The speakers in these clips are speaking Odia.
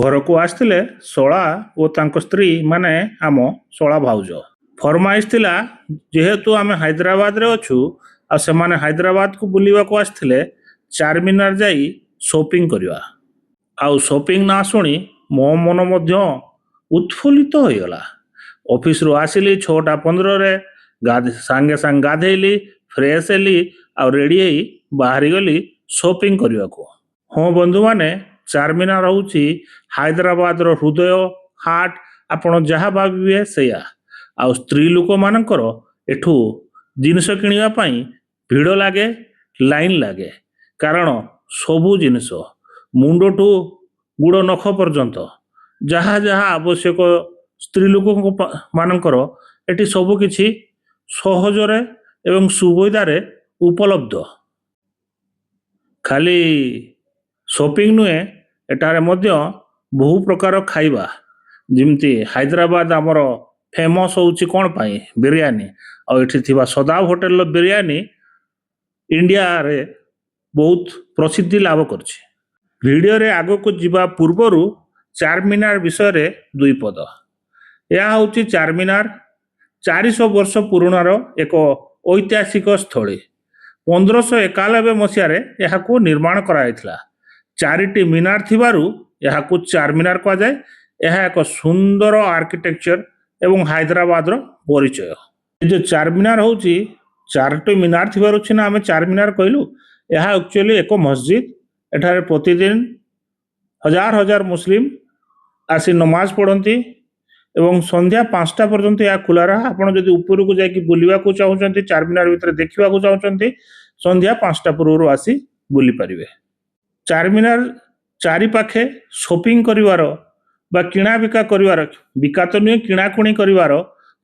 ଘରକୁ ଆସିଥିଲେ ଶଳା ଓ ତାଙ୍କ ସ୍ତ୍ରୀ, ମାନେ ଆମ ଶଳା ଭାଉଜ। ଫରମାଇଶ ଥିଲା, ଯେହେତୁ ଆମେ ହାଇଦ୍ରାବାଦରେ ଅଛୁ ଆଉ ସେମାନେ ହାଇଦ୍ରାବାଦକୁ ବୁଲିବାକୁ ଆସିଥିଲେ, ଚାରମିନାର ଯାଇ ସପିଂ କରିବା। ଆଉ ସପିଂ ନାଁ ଶୁଣି ମୋ ମନ ମଧ୍ୟ ଉତ୍ଫୁଲ୍ଲିତ ହୋଇଗଲା। ଅଫିସରୁ ଆସିଲି 6ଟା 15ରେ, ସାଙ୍ଗେ ସାଙ୍ଗେ ଗାଧେଇଲି, ଫ୍ରେଶ ହେଲି ଆଉ ରେଡି ହେଇ ବାହାରିଗଲି ସପିଂ କରିବାକୁ। ହଁ ବନ୍ଧୁମାନେ, ଚାରମିନାର ହେଉଛି ହାଇଦ୍ରାବାଦର ହୃଦୟ, ହାର୍ଟ, ଆପଣ ଯାହା ଭାବିବେ ସେଇଆ। ଆଉ ସ୍ତ୍ରୀ ଲୋକମାନଙ୍କର ଏଠୁ ଜିନିଷ କିଣିବା ପାଇଁ ଭିଡ଼ ଲାଗେ, ଲାଇନ ଲାଗେ। କାରଣ ସବୁ ଜିନିଷ, ମୁଣ୍ଡଠୁ ଗୋଡ଼ ନଖ ପର୍ଯ୍ୟନ୍ତ ଯାହା ଯାହା ଆବଶ୍ୟକ ସ୍ତ୍ରୀ ଲୋକଙ୍କ ମାନଙ୍କର, ଏଠି ସବୁ କିଛି ସହଜରେ ଏବଂ ସୁବିଧାରେ ଉପଲବ୍ଧ। ଖାଲି ସପିଂ ନୁହେଁ, ଏଠାରେ ମଧ୍ୟ ବହୁ ପ୍ରକାର ଖାଇବା। ଯେମିତି ହାଇଦ୍ରାବାଦ ଆମର ଫେମସ୍ ହେଉଛି କ'ଣ ପାଇଁ? ବିରିୟାନୀ। ଆଉ ଏଠି ଥିବା ସଦାବ ହୋଟେଲର ବିରିୟାନୀ ଇଣ୍ଡିଆରେ ବହୁତ ପ୍ରସିଦ୍ଧି ଲାଭ କରିଛି। ଭିଡ଼ିଓରେ ଆଗକୁ ଯିବା ପୂର୍ବରୁ ଚାରମିନାର ବିଷୟରେ ଦୁଇ ପଦ। ଏହା ହେଉଛି ଚାରମିନାର, 400 ବର୍ଷ ପୁରୁଣାର ଏକ ଐତିହାସିକ ସ୍ଥଳୀ। 1591 ମସିହାରେ ଏହାକୁ ନିର୍ମାଣ କରାଯାଇଥିଲା। ଚାରିଟି ମିନାର ଥିବାରୁ ଏହାକୁ ଚାରମିନାର କୁହାଯାଏ। ଏହା ଏକ ସୁନ୍ଦର ଆର୍କିଟେକ୍ଚର ଏବଂ ହାଇଦ୍ରାବାଦର ପରିଚୟ। ଏ ଯୋଉ ଚାରମିନାର ହେଉଛି, ଚାରୋଟି ମିନାର ଥିବାରୁ ସିନା ଆମେ ଚାରମିନାର କହିଲୁ। ଏହା ଆକ୍ଚୁଆଲି ଏକ ମସଜିଦ। ଏଠାରେ ପ୍ରତିଦିନ ହଜାର ହଜାର ମୁସଲିମ ଆସି ନମାଜ ପଢ଼ନ୍ତି ଏବଂ ସନ୍ଧ୍ୟା 5ଟା ପର୍ଯ୍ୟନ୍ତ ଏହା ଖୋଲା ରହେ। ଆପଣ ଯଦି ଉପରକୁ ଯାଇକି ବୁଲିବାକୁ ଚାହୁଁଛନ୍ତି, ଚାରମିନାର ଭିତରେ ଦେଖିବାକୁ ଚାହୁଁଛନ୍ତି, ସନ୍ଧ୍ୟା 5ଟା ପୂର୍ବରୁ ଆସି ବୁଲି ପାରିବେ। ଚାରମିନାର ଚାରିପାଖେ ସପିଂ କରିବାର ବା କିଣା ବିକା କରିବାର, ବିକା ତ ନୁହେଁ, କିଣାକୁଣି କରିବାର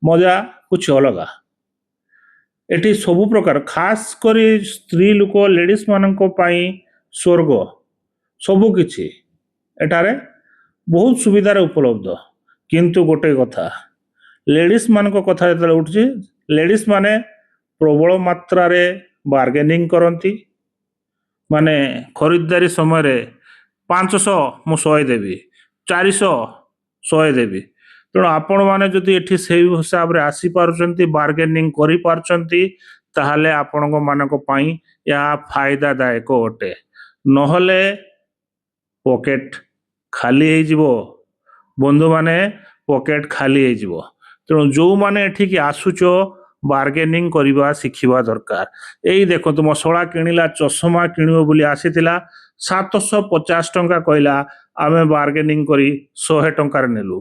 ମଜା କିଛି ଅଲଗା। ଏଠି ସବୁ ପ୍ରକାର, ଖାସ କରି ସ୍ତ୍ରୀ ଲୋକ, ଲେଡିସ୍ ମାନଙ୍କ ପାଇଁ ସ୍ୱର୍ଗ। ସବୁ କିଛି ଏଠାରେ ବହୁତ ସୁବିଧାରେ ଉପଲବ୍ଧ। କିନ୍ତୁ ଗୋଟେ କଥା, ଲେଡିସ୍ ମାନଙ୍କ କଥା ଯେତେବେଳେ ଉଠୁଛି, ଲେଡିସ୍ ମାନେ ପ୍ରବଳ ମାତ୍ରାରେ ବାର୍ଗେନିଂ କରନ୍ତି। ମାନେ ଖରିଦଦାରି ସମୟରେ 500, ମୁଁ 100 ଦେବି, 400, 100 ଦେବି। ତେଣୁ ଆପଣମାନେ ଯଦି ଏଠି ସେଇ ହିସାବରେ ଆସିପାରୁଛନ୍ତି, ବାର୍ଗେନିଂ କରିପାରୁଛନ୍ତି, ତାହେଲେ ଆପଣଙ୍କ ମାନଙ୍କ ପାଇଁ ଏହା ଫାଇଦାଦାୟକ ଅଟେ। ନହେଲେ ପକେଟ ଖାଲି ହେଇଯିବ ବନ୍ଧୁମାନେ, ପକେଟ ଖାଲି ହେଇଯିବ। ତେଣୁ ଯୋଉମାନେ ଏଠିକି ଆସୁଛ, ବାର୍ଗେନିଂ କରିବା ଶିଖିବା ଦରକାର। ଏଇ ଦେଖନ୍ତୁ, ମୋ ଶଳା କିଣିଲା, ଚଷମା କିଣିବ ବୋଲି ଆସିଥିଲା। 750 ଟଙ୍କା କହିଲା, ଆମେ ବାର୍ଗେନିଂ କରି 100 ଟଙ୍କାରେ ନେଲୁ।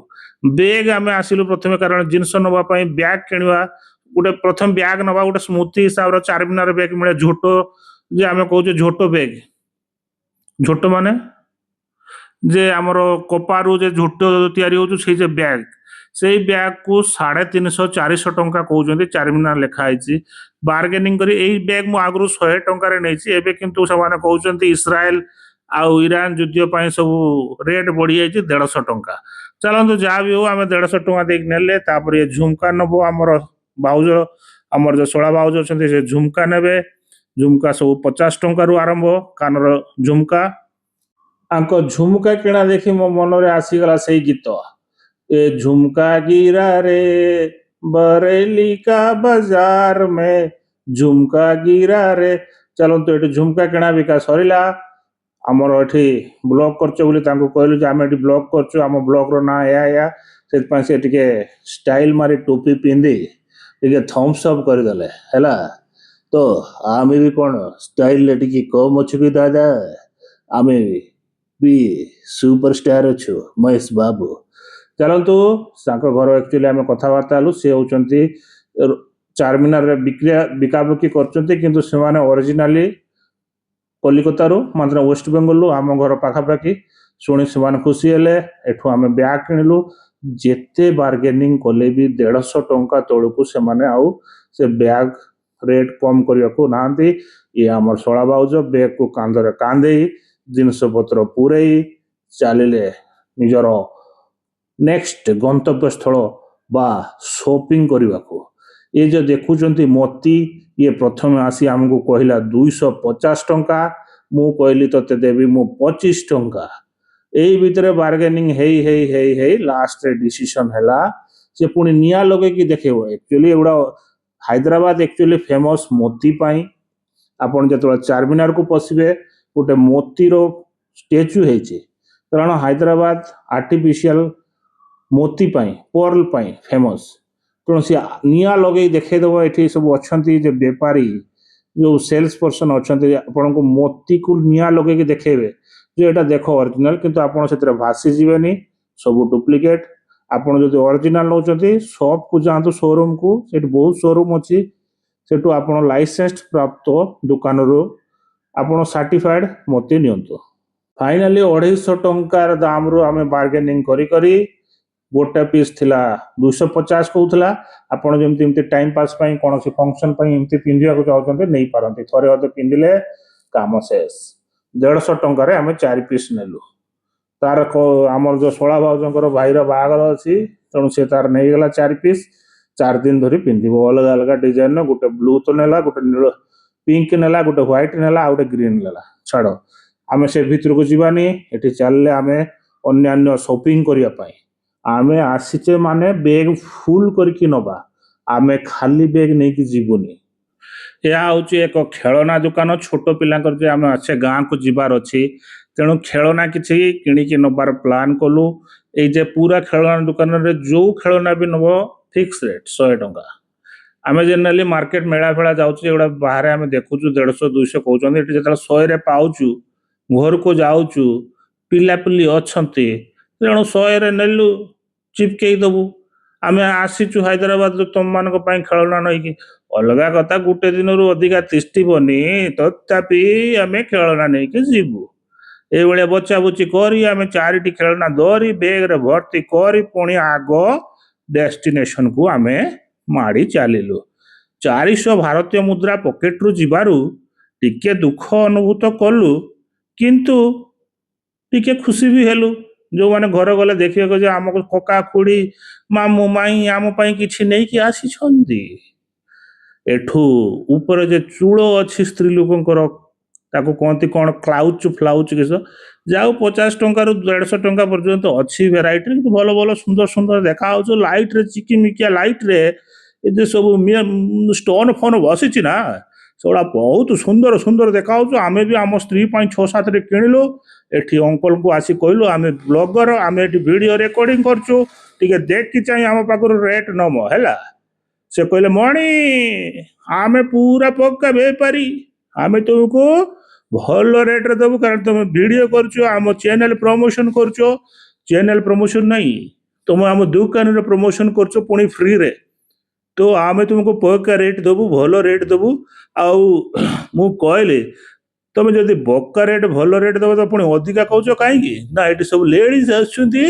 ବେଗ୍, ଆମେ ଆସିଲୁ ପ୍ରଥମେ କାରଣ ଜିନିଷ ନେବା ପାଇଁ, ବ୍ୟାଗ୍ କିଣିବା ଗୋଟେ, ପ୍ରଥମ ବ୍ୟାଗ୍ ନେବା ଗୋଟେ ସ୍ମୃତି ହିସାବରେ। ଚାରମିନାର ବ୍ୟାଗ୍ ମିଳେ, ଝୋଟ ଯେ ଆମେ କହୁଛେ, ଝୋଟ ବ୍ୟାଗ୍। ଝୋଟ ମାନେ ଯେ ଆମର କପାରୁ ଯେ ଝୋଟ ତିଆରି ହଉଛି, ସେଇ ଯେ ବ୍ୟାଗ୍, ସେଇ ବ୍ୟାଗକୁ 350, 400 ଟଙ୍କା କହୁଛନ୍ତି, ଚାରମିନାର ଲେଖା ହେଇଛି। ବାର୍ଗେନିଂ କରି ଏଇ ବ୍ୟାଗ୍ ମୁଁ ଆଗରୁ 100 ଟଙ୍କାରେ ନେଇଛି। ଏବେ କିନ୍ତୁ ସେମାନେ କହୁଛନ୍ତି ଇସ୍ରାଏଲ ଆଉ ଇରାନ ଯୁଦ୍ଧ ପାଇଁ ସବୁ ରେଟ୍ ବଢିଯାଇଛି, 150 ଟଙ୍କା। ଚାଲନ୍ତୁ, ଯାହା ବି ହଉ, ଆମେ 150 ଟଙ୍କା ଦେଇକି ନେଲେ। ତାପରେ ଏ ଝୁମକା ନବ ଆମର ଭାଉଜ, ଆମର ଯୋଉ ଶଳା ଭାଉଜ ଅଛନ୍ତି, ସେ ଝୁମକା ନେବେ। ଝୁମକା ସବୁ 50 ଟଙ୍କାରୁ ଆରମ୍ଭ, କାନର ଝୁମକା। ଆଙ୍କ ଝୁମକା କିଣା ଦେଖି ମୋ ମନରେ ଆସିଗଲା ସେଇ ଗୀତ, "ଏ झुमका गिरा रे बरेली का बाजार में, झुमका गिरा रे"। ଚାଲନ୍ତୁ, ଏଠି ଝୁମକା କିଣା ବିକା ସରିଲା। ଆମର ଏଠି ବ୍ଲଗ କରୁଛ ବୋଲି ତାଙ୍କୁ କହିଲୁ ଯେ ଆମେ ଏଠି ବ୍ଲଗ କରୁଛୁ, ଆମ ବ୍ଲଗର ନାଁ ଏହା ଏହା। ସେଥିପାଇଁ ସେ ଟିକେ ଷ୍ଟାଇଲ ମାରି, ଟୋପି ପିନ୍ଧି ଟିକେ ଥମ୍ସ ଅପ୍ କରିଦେଲେ। ହେଲା ତ, ଆମେ ବି କ'ଣ ଷ୍ଟାଇଲରେ ଟିକେ କମ୍ ଅଛୁ କି ଦାଦା? ଆମେ ବି ସୁପର ଷ୍ଟାର ଅଛୁ, ମହେଶ ବାବୁ। ଚାଲନ୍ତୁ, ତାଙ୍କ ଘର ଆକ୍ଚୁଆଲି ଆମେ କଥାବାର୍ତ୍ତା ହେଲୁ। ସେ ହେଉଛନ୍ତି ଚାରମିନାରରେ ବିକାବିକି କରୁଛନ୍ତି, କିନ୍ତୁ ସେମାନେ ଅରିଜିନାଲି କଲିକତାରୁ, ମାତ୍ର ୱେଷ୍ଟ ବେଙ୍ଗଲରୁ, ଆମ ଘର ପାଖାପାଖି। ଶୁଣି ସେମାନେ ଖୁସି ହେଲେ। ଏଠୁ ଆମେ ବ୍ୟାଗ୍ କିଣିଲୁ। ଯେତେ ବାର୍ଗେନିଂ କଲେ ବି 150 ଟଙ୍କା ତଳକୁ ସେମାନେ ଆଉ ସେ ବ୍ୟାଗ୍ ରେଟ୍ କମ୍ କରିବାକୁ ନାହାନ୍ତି। ଇଏ ଆମର ଶଳା ଭାଉଜ ବ୍ୟାଗକୁ କାନ୍ଧରେ କାନ୍ଧେଇ, ଜିନିଷ ପତ୍ର ପୂରେଇ ଚାଲିଲେ ନିଜର ନେକ୍ସଟ ଗନ୍ତବ୍ୟ ସ୍ଥଳ ବା ସପିଂ କରିବାକୁ। ଏ ଯୋଉ ଦେଖୁଛନ୍ତି ମୋତି, ଇଏ ପ୍ରଥମେ ଆସି ଆମକୁ କହିଲା 250 ଟଙ୍କା। ମୁଁ କହିଲି, ତତେ ଦେବି ମୁଁ 25 ଟଙ୍କା। ଏଇ ଭିତରେ ବାର୍ଗେନିଂ ହେଇ ହେଇ ହେଇ ହେଇ ଲାଷ୍ଟରେ ଡିସିସନ ହେଲା। ସେ ପୁଣି ନିଆଁ ଲଗେଇକି ଦେଖେଇବ। ଆକ୍ଚୁଆଲି ଏଗୁଡ଼ା ହାଇଦ୍ରାବାଦ ଆକ୍ଚୁଆଲି ଫେମସ ମୋତି ପାଇଁ। ଆପଣ ଯେତେବେଳେ ଚାରମିନାରକୁ ପଶିବେ, ଗୋଟେ ମୋତିର ଷ୍ଟାଚୁ ହେଇଛି, କାରଣ ହାଇଦ୍ରାବାଦ ଆର୍ଟିଫିସିଆଲ ମୋତି ପାଇଁ, ପର୍ଲ ପାଇଁ ଫେମସ। ତେଣୁ ସେ ନିଆଁ ଲଗେଇ ଦେଖେଇଦବ। ଏଠି ସବୁ ଅଛନ୍ତି ଯେ ବେପାରୀ, ଯୋଉ ସେଲ୍ସ ପର୍ସନ ଅଛନ୍ତି, ଆପଣଙ୍କୁ ମୋତିକୁ ନିଆଁ ଲଗେଇକି ଦେଖେଇବେ ଯେ ଏଇଟା ଦେଖ ଅରିଜିନାଲ। କିନ୍ତୁ ଆପଣ ସେଥିରେ ଭାସିଯିବେନି, ସବୁ ଡୁପ୍ଲିକେଟ। ଆପଣ ଯଦି ଅରିଜିନାଲ ନେଉଛନ୍ତି, ସପକୁ ଯାଆନ୍ତୁ, ସୋରୁମକୁ। ସେଠି ବହୁତ ସୋରୁମ ଅଛି। ସେଠୁ ଆପଣ ଲାଇସେନ୍ସ ପ୍ରାପ୍ତ ଦୋକାନରୁ ଆପଣ ସାର୍ଟିଫାଏଡ ମୋତି ନିଅନ୍ତୁ। ଫାଇନାଲି 250 ଟଙ୍କାର ଦାମରୁ ଆମେ ବାର୍ଗେନିଂ କରି କରି, ଗୋଟେ ପିସ୍ ଥିଲା 250 କହୁଥିଲା। ଆପଣ ଯେମିତି ଏମିତି ଟାଇମ ପାସ୍ ପାଇଁ, କୌଣସି ଫଙ୍କସନ ପାଇଁ ଏମିତି ପିନ୍ଧିବାକୁ ଚାହୁଁଛନ୍ତି, ନେଇପାରନ୍ତି। ଥରେ ଅଧେ ପିନ୍ଧିଲେ କାମ ଶେଷ। 150 ଟଙ୍କାରେ ଆମେ ଚାରି ପିସ୍ ନେଲୁ। ତାର ଆମର ଯୋଉ ଶଳା ଭାଉଜଙ୍କର ଭାଇର ବାହାଘର ଅଛି, ତେଣୁ ସେ ତାର ନେଇଗଲା ଚାରି ପିସ୍। 4 ଦିନ ଧରି ପିନ୍ଧିବ। ଅଲଗା ଅଲଗା ଡିଜାଇନର, ଗୋଟେ ବ୍ଲୁ ତ ନେଲା, ଗୋଟେ ନୀଳ ପିଙ୍କ ନେଲା, ଗୋଟେ ହ୍ୱାଇଟ ନେଲା, ଆଉ ଗୋଟେ ଗ୍ରୀନ ନେଲା। ଛାଡ଼, ଆମେ ସେ ଭିତରକୁ ଯିବାନି। ଏଠି ଚାଲିଲେ ଆମେ ଅନ୍ୟାନ୍ୟ ସପିଂ କରିବା ପାଇଁ। ଆମେ ଆସିଛେ ମାନେ ବେଗ ଫୁଲ କରିକି ନବା, ଆମେ ଖାଲି ବେଗ ନେଇକି ଯିବୁନି। ଏହା ହଉଛି ଏକ ଖେଳନା ଦୋକାନ ଛୋଟ ପିଲାଙ୍କର। ଯେ ଆମେ ଅଛେ, ଗାଁକୁ ଯିବାର ଅଛି, ତେଣୁ ଖେଳନା କିଛି କିଣିକି ନବାର ପ୍ଲାନ୍ କଲୁ। ଏଇ ଯେ ପୁରା ଖେଳନା ଦୋକାନରେ ଯୋଉ ଖେଳନା ବି ନବ, ଫିକ୍ସ ରେଟ୍ 100 ଟଙ୍କା। ଆମେ ଜେନେରାଲି ମାର୍କେଟ ମେଳା ଫେଳା ଯାଉଛୁ, ଏଗୁଡ଼ା ବାହାରେ ଆମେ ଦେଖୁଛୁ 150, 200 କହୁଛନ୍ତି। ଏଠି ଯେତେବେଳେ 100ରେ ପାଉଛୁ, ଘରକୁ ଯାଉଛୁ, ପିଲାପିଲି ଅଛନ୍ତି, ତେଣୁ 100ରେ ନେଲୁ, ଚିପକେଇ ଦବୁ। ଆମେ ଆସିଛୁ ହାଇଦ୍ରାବାଦରୁ ତମମାନଙ୍କ ପାଇଁ ଖେଳନା ନେଇକି। ଅଲଗା କଥା, ଗୋଟେ ଦିନରୁ ଅଧିକା ତିଷ୍ଠିବନି, ତଥାପି ଆମେ ଖେଳନା ନେଇକି ଯିବୁ। ଏଇଭଳିଆ ବଚାବୁଚି କରି ଆମେ ଚାରିଟି ଖେଳନା ଧରି ବେଗରେ ଭର୍ତ୍ତି କରି ପୁଣି ଆଗ ଡେଷ୍ଟିନେସନକୁ ଆମେ ମାଡ଼ି ଚାଲିଲୁ। 400 ଭାରତୀୟ ମୁଦ୍ରା ପକେଟରୁ ଯିବାରୁ ଟିକେ ଦୁଃଖ ଅନୁଭୂତ କଲୁ, କିନ୍ତୁ ଟିକେ ଖୁସି ବି ହେଲୁ। ଯୋଉମାନେ ଘରେ ଗଲେ ଦେଖିବାକୁ ଯେ ଆମକୁ କକା, ଖୁଡ଼ି, ମାମୁଁ, ମାଇଁ ଆମ ପାଇଁ କିଛି ନେଇକି ଆସିଛନ୍ତି। ଏଠୁ ଉପରେ ଯେ ଚୂଳ ଅଛି ସ୍ତ୍ରୀ ଲୋକଙ୍କର, ତାକୁ କହନ୍ତି କ'ଣ କ୍ଲାଉଚ୍ ଫ୍ଲାଉଚ୍ କିସ, ଯାଉ 50 ଟଙ୍କାରୁ 150 ଟଙ୍କା ପର୍ଯ୍ୟନ୍ତ ଅଛି ଭେରାଇଟି। କିନ୍ତୁ ଭଲ ଭଲ ସୁନ୍ଦର ସୁନ୍ଦର ଦେଖା ହଉଛି ଲାଇଟରେ, ଚିକିମିକିଆ ଲାଇଟରେ। ଏ ଯେ ସବୁ ଷ୍ଟୋନ ଫୋନ ବସିଛି ନା, ସେଗୁଡ଼ା ବହୁତ ସୁନ୍ଦର ସୁନ୍ଦର ଦେଖାହଉଛି। ଆମେ ବି ଆମ ସ୍ତ୍ରୀ ପାଇଁ ଛଅ ସାତରେ କିଣିଲୁ। ଏଠି ଅଙ୍କଲଙ୍କୁ ଆସି କହିଲୁ, ଆମେ ବ୍ଲଗର, ଆମେ ଏଠି ଭିଡ଼ିଓ ରେକର୍ଡିଂ କରୁଛୁ, ଟିକେ ଦେଖି ଚାହିଁ ଆମ ପାଖରୁ ରେଟ୍ ନବ ହେଲା। ସେ କହିଲେ, ମଣି, ଆମେ ପୁରା ପକ୍କା ବେପାରୀ, ଆମେ ତୁମକୁ ଭଲ ରେଟ୍ରେ ଦେବୁ, କାରଣ ତମେ ଭିଡ଼ିଓ କରୁଛ, ଆମ ଚ୍ୟାନେଲ ପ୍ରମୋସନ କରୁଛ। ଚ୍ୟାନେଲ ପ୍ରମୋସନ ନାହିଁ, ତମେ ଆମ ଦୋକାନରେ ପ୍ରମୋସନ କରୁଛ ପୁଣି ଫ୍ରିରେ। ତ ଆମେ ତୁମକୁ ପକ୍କା ରେଟ୍ ଦେବୁ, ଭଲ ରେଟ୍ ଦେବୁ। ଆଉ ମୁଁ କହିଲି, ତମେ ଯଦି ପକ୍କା ରେଟ୍, ଭଲ ରେଟ୍ ଦେବ, ତ ପୁଣି ଅଧିକା କହୁଛ କାହିଁକି? ନା, ଏଠି ସବୁ ଲେଡିଜ ଆସୁଛନ୍ତି,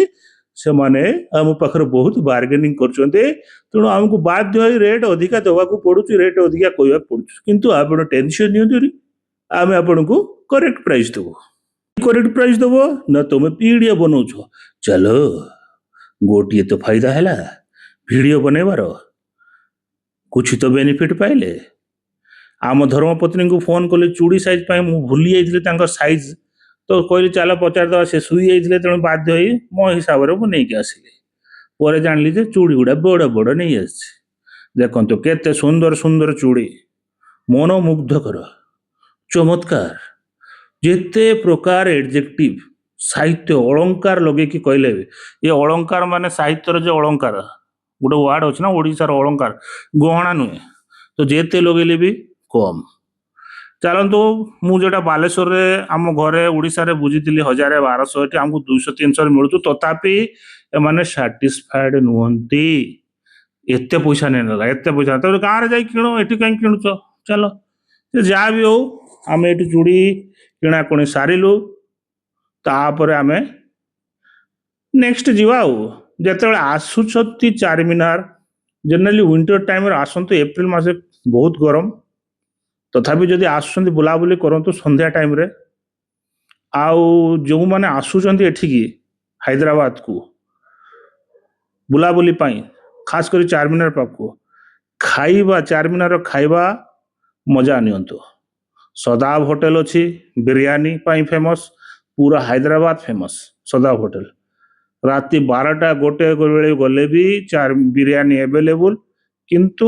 ସେମାନେ ଆମ ପାଖରେ ବହୁତ ବାର୍ଗେନିଂ କରୁଛନ୍ତି, ତେଣୁ ଆମକୁ ବାଧ୍ୟ ହୋଇ ରେଟ୍ ଅଧିକା ଦେବାକୁ ପଡୁଛି, ରେଟ୍ ଅଧିକା କହିବାକୁ ପଡୁଛି। କିନ୍ତୁ ଆପଣ ଟେନସନ ନିଅନ୍ତୁନି, ଆମେ ଆପଣଙ୍କୁ କରେକ୍ଟ ପ୍ରାଇସ୍ ଦେବୁ। କରେକ୍ଟ ପ୍ରାଇସ୍ ଦେବ ନା, ତମେ ଭିଡ଼ିଓ ବନଉଛ। ଚାଲ, ଗୋଟିଏ ତ ଫାଇଦା ହେଲା ଭିଡ଼ିଓ ବନେଇବାର, କିଛି ତ ବେନିଫିଟ ପାଇଲେ। ଆମ ଧର୍ମପତ୍ନୀଙ୍କୁ ଫୋନ କଲି ଚୁଡ଼ି ସାଇଜ ପାଇଁ। ମୁଁ ଭୁଲି ଯାଇଥିଲି ତାଙ୍କ ସାଇଜ, ତ କହିଲି ଚାଲ ପଚାରିଦେବା। ସେ ଶୋଇ ଯାଇଥିଲେ, ତେଣୁ ବାଧ୍ୟ ହୋଇ ମୋ ହିସାବରେ ମୁଁ ନେଇକି ଆସିଲି। ପରେ ଜାଣିଲି ଯେ ଚୁଡ଼ି ଗୁଡ଼ା ବଡ଼ ବଡ଼ ନେଇ ଆସିଛି। ଦେଖନ୍ତୁ କେତେ ସୁନ୍ଦର ସୁନ୍ଦର ଚୁଡ଼ି, ମନୋମୁଗ୍ଧକର, ଚମତ୍କାର, ଯେତେ ପ୍ରକାର ଏଡଜେକ୍ଟିଭ, ସାହିତ୍ୟ ଅଳଙ୍କାର ଲଗେଇକି କହିଲେ ବି, ଏ ଅଳଙ୍କାର ମାନେ ସାହିତ୍ୟର ଯେ ଅଳଙ୍କାର ଗୋଟେ ୱାର୍ଡ ଅଛି ନା, ଓଡ଼ିଶାର ଅଳଙ୍କାର, ଗହଣା ନୁହେଁ, ତ ଯେତେ ଲଗେଇଲେ ବି କମ୍। ଚାଲନ୍ତୁ, ମୁଁ ଯୋଉଟା ବାଲେଶ୍ୱରରେ ଆମ ଘରେ ଓଡ଼ିଶାରେ ବୁଝିଥିଲି 1000, 1200, ଏଠି ଆମକୁ 200, 300ରେ ମିଳୁଛୁ। ତଥାପି ଏମାନେ ସାଟିସ୍ଫାଏଡ ନୁହନ୍ତି। ଏତେ ପଇସା ନେଇନେଲା, ଏତେ ପଇସା, ତାପରେ ଗାଁରେ ଯାଇ କିଣ, ଏଠି କାହିଁ କିଣୁଛ? ଚାଲ, ସେ ଯାହା ବି ହଉ, ଆମେ ଏଠି ଚୁଡ଼ି କିଣାକୁଣି ସାରିଲୁ। ତାପରେ ଆମେ ନେକ୍ସଟ ଯିବା। ଆଉ ଯେତେବେଳେ ଆସୁଛନ୍ତି ଚାରମିନାର, ଜେନେରାଲି ୱିଣ୍ଟର ଟାଇମରେ ଆସନ୍ତୁ। ଏପ୍ରିଲ ମାସେ ବହୁତ ଗରମ। ତଥାପି ଯଦି ଆସୁଛନ୍ତି, ବୁଲାବୁଲି କରନ୍ତୁ ସନ୍ଧ୍ୟା ଟାଇମରେ। ଆଉ ଯେଉଁମାନେ ଆସୁଛନ୍ତି ଏଠିକି ହାଇଦ୍ରାବାଦକୁ ବୁଲାବୁଲି ପାଇଁ, ଖାସ କରି ଚାରମିନାର ପାଖକୁ, ଖାଇବା, ଚାରମିନାର ଖାଇବା ମଜା ନିଅନ୍ତୁ। ସଦାବ ହୋଟେଲ ଅଛି, ବିରିୟାନୀ ପାଇଁ ଫେମସ। ପୁରା ହାଇଦ୍ରାବାଦ ଫେମସ୍ ସଦାବ ହୋଟେଲ। ରାତି 12ଟା 1 ବେଳେ ଗଲେ ବି ବିରିୟାନୀ ଆଭେଲେବୁଲ, କିନ୍ତୁ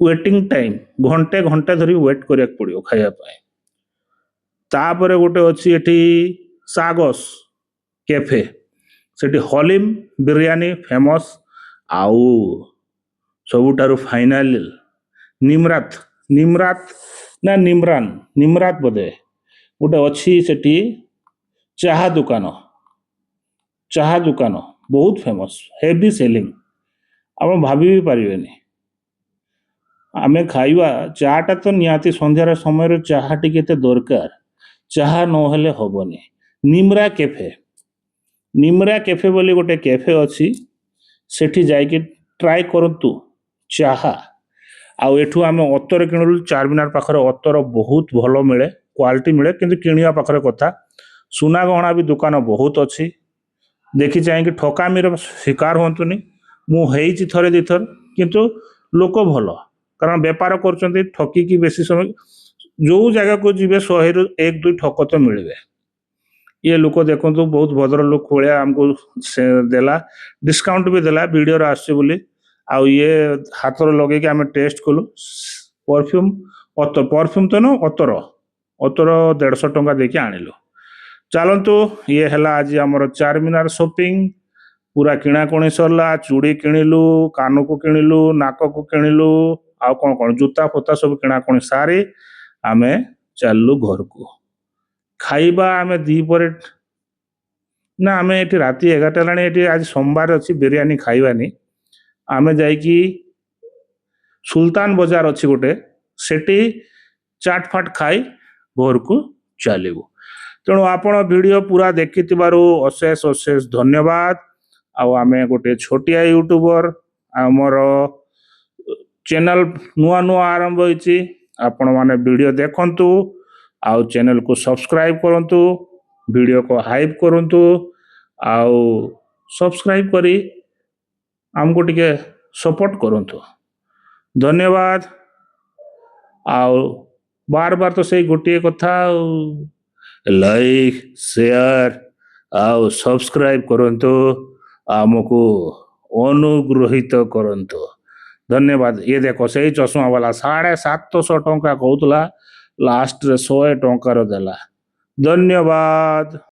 ୱେଟିଂ ଟାଇମ୍ ଘଣ୍ଟେ ଘଣ୍ଟେ ଧରି ୱେଟ୍ କରିବାକୁ ପଡ଼ିବ ଖାଇବା ପାଇଁ। ତାପରେ ଗୋଟେ ଅଛି ଏଠି ସାଗସ୍ କ୍ୟାଫେ, ସେଠି ହଲିମ ବିରିୟାନୀ ଫେମସ୍। ଆଉ ସବୁଠାରୁ ଫାଇନାଲ ନିମରାତ, ନିମରାତ ନା ନିମରାନ, ନିମରାତ ବୋଧେ ଗୋଟେ ଅଛି, ସେଠି ଚାହା ଦୋକାନ। ଚାହା ଦୋକାନ ବହୁତ ଫେମସ୍, ହେଭି ସେଲିଂ, ଆପଣ ଭାବି ବି ପାରିବେନି। ଆମେ ଖାଇବା ଚାଟା ତ ନିହାତି, ସନ୍ଧ୍ୟାର ସମୟରେ ଚାହା ଟିକେ ଏତେ ଦରକାର, ଚାହା ନହେଲେ ହବନି। ନିମ୍ରା କ୍ୟାଫେ, ନିମ୍ରା କ୍ୟାଫେ ବୋଲି ଗୋଟେ କ୍ୟାଫେ ଅଛି, ସେଠି ଯାଇକି ଟ୍ରାଏ କରନ୍ତୁ ଚାହା। ଆଉ ଏଠୁ ଆମେ ଅତର କିଣିଲୁ। ଚାରମିନାର ପାଖରେ ଅତର ବହୁତ ଭଲ ମିଳେ, କ୍ୱାଲିଟି ମିଳେ, କିନ୍ତୁ କିଣିବା ପାଖରେ କଥା। ସୁନା ଗହଣା ବି ଦୋକାନ ବହୁତ ଅଛି। ଦେଖି ଚାହିଁକି ଠକାମିର ଶିକାର ହୁଅନ୍ତୁନି। ମୁଁ ହେଇଛି ଥରେ ଦୁଇଥର, କିନ୍ତୁ ଲୋକ ଭଲ, କାରଣ ବେପାର କରୁଛନ୍ତି। ଠକିକି ବେଶୀ ସମୟ ଯୋଉ ଜାଗାକୁ ଯିବେ, 100ରୁ ଏକ ଦୁଇ ଠକ ତ ମିଳିବେ। ଇଏ ଲୋକ ଦେଖନ୍ତୁ, ବହୁତ ଭଦ୍ର ଲୋକ ଭଳିଆ ଆମକୁ ସେ ଦେଲା, ଡିସକାଉଣ୍ଟ ବି ଦେଲା ଭିଡ଼ିଓରେ ଆସୁଛି ବୋଲି। ଆଉ ଇଏ ହାତରେ ଲଗେଇକି ଆମେ ଟେଷ୍ଟ କଲୁ ପରଫ୍ୟୁମ୍, ପରଫ୍ୟୁମ୍ ତ ନୁହଁ, ଅତର। ଅତର 150 ଟଙ୍କା ଦେଇକି ଆଣିଲୁ। ଚାଲନ୍ତୁ, ଇଏ ହେଲା ଆଜି ଆମର ଚାରମିନାର ସପିଂ। ପୁରା କିଣାକୁଣି ସରିଲା। ଚୁଡ଼ି କିଣିଲୁ, କାନକୁ କିଣିଲୁ, ନାକକୁ କିଣିଲୁ, ଆଉ କ'ଣ କ'ଣ ଜୁତା ଫୋତା ସବୁ କିଣାକୁଣି ସାରି ଆମେ ଚାଲିଲୁ ଘରକୁ। ଖାଇବା ଆମେ ଦ୍ୱିପହରେ ନା, ଆମେ ଏଠି ରାତି 11ଟା ହେଲାଣି, ଏଠି ଆଜି ସୋମବାର ଅଛି, ବିରିୟାନୀ ଖାଇବାନି। ଆମେ ଯାଇକି ସୁଲତାନ ବଜାର ଅଛି ଗୋଟେ, ସେଠି ଚାଟ୍ ଫାଟ ଖାଇ ଘରକୁ ଚାଲିବୁ। ତେଣୁ ଆପଣ ଭିଡ଼ିଓ ପୁରା ଦେଖିଥିବାରୁ ଅଶେଷ ଅଶେଷ ଧନ୍ୟବାଦ। ଆଉ ଆମେ ଗୋଟେ ଛୋଟିଆ ୟୁଟ୍ୟୁବର, ଆମର ଚ୍ୟାନେଲ ନୂଆ ନୂଆ ଆରମ୍ଭ ହେଇଛି। ଆପଣମାନେ ଭିଡ଼ିଓ ଦେଖନ୍ତୁ ଆଉ ଚ୍ୟାନେଲକୁ ସବସ୍କ୍ରାଇବ କରନ୍ତୁ, ଭିଡ଼ିଓକୁ ହାଇପ୍ କରନ୍ତୁ ଆଉ ସବସ୍କ୍ରାଇବ କରି ଆମକୁ ଟିକେ ସପୋର୍ଟ କରନ୍ତୁ। ଧନ୍ୟବାଦ। ଆଉ ବାର ବାର ତ ସେଇ ଗୋଟିଏ କଥା, ଆଉ ଲାଇକ୍, ସେୟାର ଆଉ ସବସ୍କ୍ରାଇବ କରନ୍ତୁ, ଆମକୁ ଅନୁଗ୍ରହିତ କରନ୍ତୁ। ଧନ୍ୟବାଦ। ଇଏ ଦେଖ, ସେଇ ଚଷମା ବାଲା 750 ଟଙ୍କା କହୁଥିଲା, ଲାଷ୍ଟରେ 100 ଟଙ୍କାର ଦେଲା। ଧନ୍ୟବାଦ।